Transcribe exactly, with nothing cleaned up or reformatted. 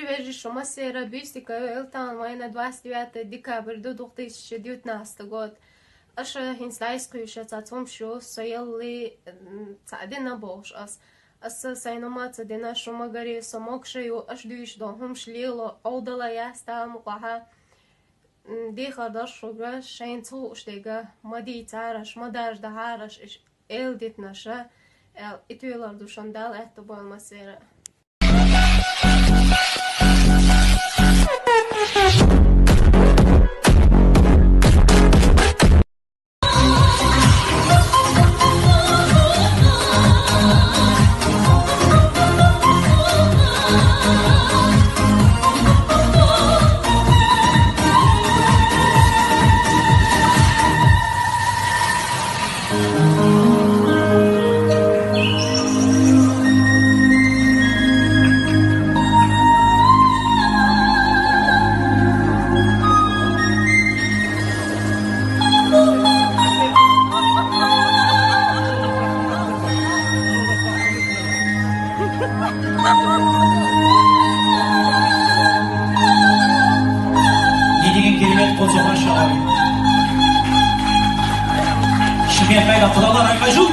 Вежарий, шо массайра бийсика элтан вайна двадцать девятое декабрь ду, две тысячи девятнадцатый год. Аша хинс дайс куйша ца цумшу соелли ца дина болш ас. Аса сайнума ца дина шумагари со мокшаю аш дуйш до хумш лило олдала ястам кваха. Дихар даш шугра шайн цул уштега мади цараш, мадарж да хараш иш эл дитнаша, эл итуйлар душан дал этта болма сера. Не деген керемет қозғалған шығар. Шымкент қайда, құдалар, айқай шу!